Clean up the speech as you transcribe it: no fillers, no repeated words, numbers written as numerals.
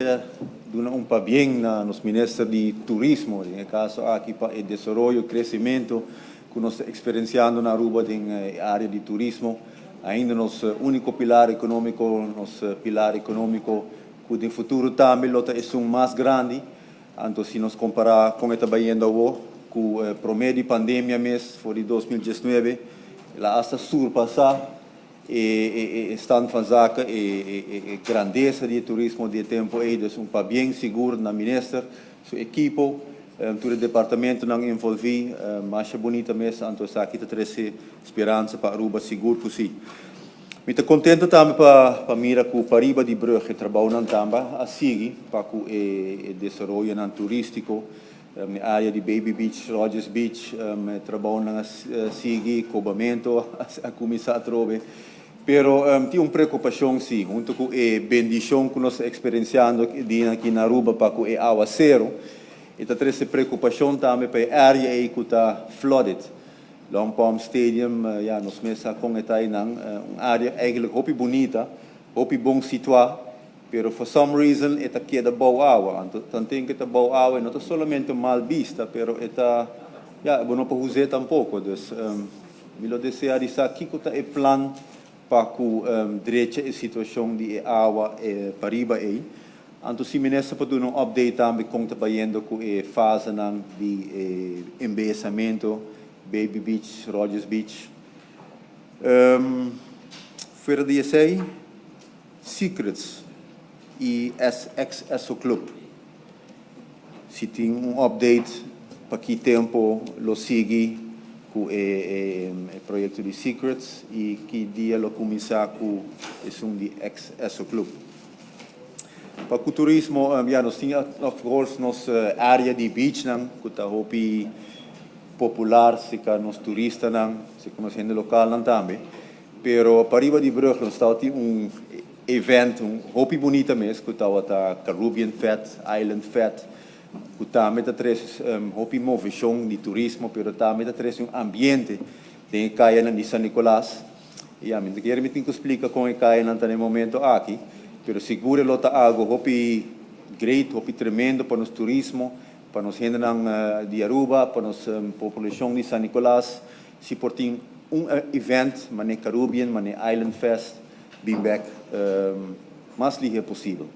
kier duna un pabien na nos minister di turismo, den e caso aki pa e desaroyo, crecemento cu nos ta experienciando na Aruba den e area di turismo. Ainda nos unico pilar economico, nos pilar economico cu den futuro tambe lo ta esun mas grandi. Anto si nos compara con e ta bayendo awo cu prome di pandemia mes for di 2019, el a hasta surpasa e stand van zaken, e grandesa di e turismo di e tempo ey. Dus un pabien sigur na minister, su ekipo, tur e departamentonan envolvi. Masha bunita mes, anto esaki ta trece speransa pa Aruba, sigur cu si. Mi ta contento tambe pa mira cu pariba di brug e trabounan tambe a sigui pa cu e desaroyonan turistico, e area di Baby Beach, Rogers Beach, e trabounan a sigui, cobamento a cuminsa atrobe. Pero tin un preocupacion si, hunto cu e bendicion cu nos ta experienciando aki na Aruba pa cu e awacero, e ta trece preocupacion tambe pa e area ey cu ta flooded. Long Palm Stadium, ja, nos mes sa con e ta eynan, un area eigenlijk hopi bunita, hopi bon situa, pero for some reason e ta keda bou awa. Anto tanten cu e ta bou awa, e no ta solamente mal bista, pero e ta, ja, bo no por usa tampoco. Dus mi lo desea di sa kico ta e plan pa cu drecha e situacion di e awa pariba ey. Anto si minister por duna un update tambe con ta bayendo cu e fasenan di embeyecimento, Baby Beach, Rogers Beach. Fuera di esey, Secrets y SXSO Club. Si tin un update pa ki tempo lo sigui cu e proyecto di Secrets y ki dia lo cuminsa cu esun di XSO Club. Pa cu turismo, ja, nos tin of course nos area di beach nan, cu ta hopi popular cerca nos turistanan, cerca nos hende local nan tambe. Pero pariba di brug nos tin un event, un hopi bunita mes, cu ta Caribbean Fete, Island Fete, cu tambe ta trece hopi movecion di turismo, pero tambe ta trece un ambiente den caya di San Nicolas. Y ami no kier mi tin cu splica con e caya nan ta na e momento aki, pero sigur lo ta algo hopi great, hopi tremendo pa nos turismo, pa nos hende di Aruba, pa nos poblacion di San Nicolas, si por tin un event, mane Caribbean, mane Island Fest, bin back mas lihe posibel.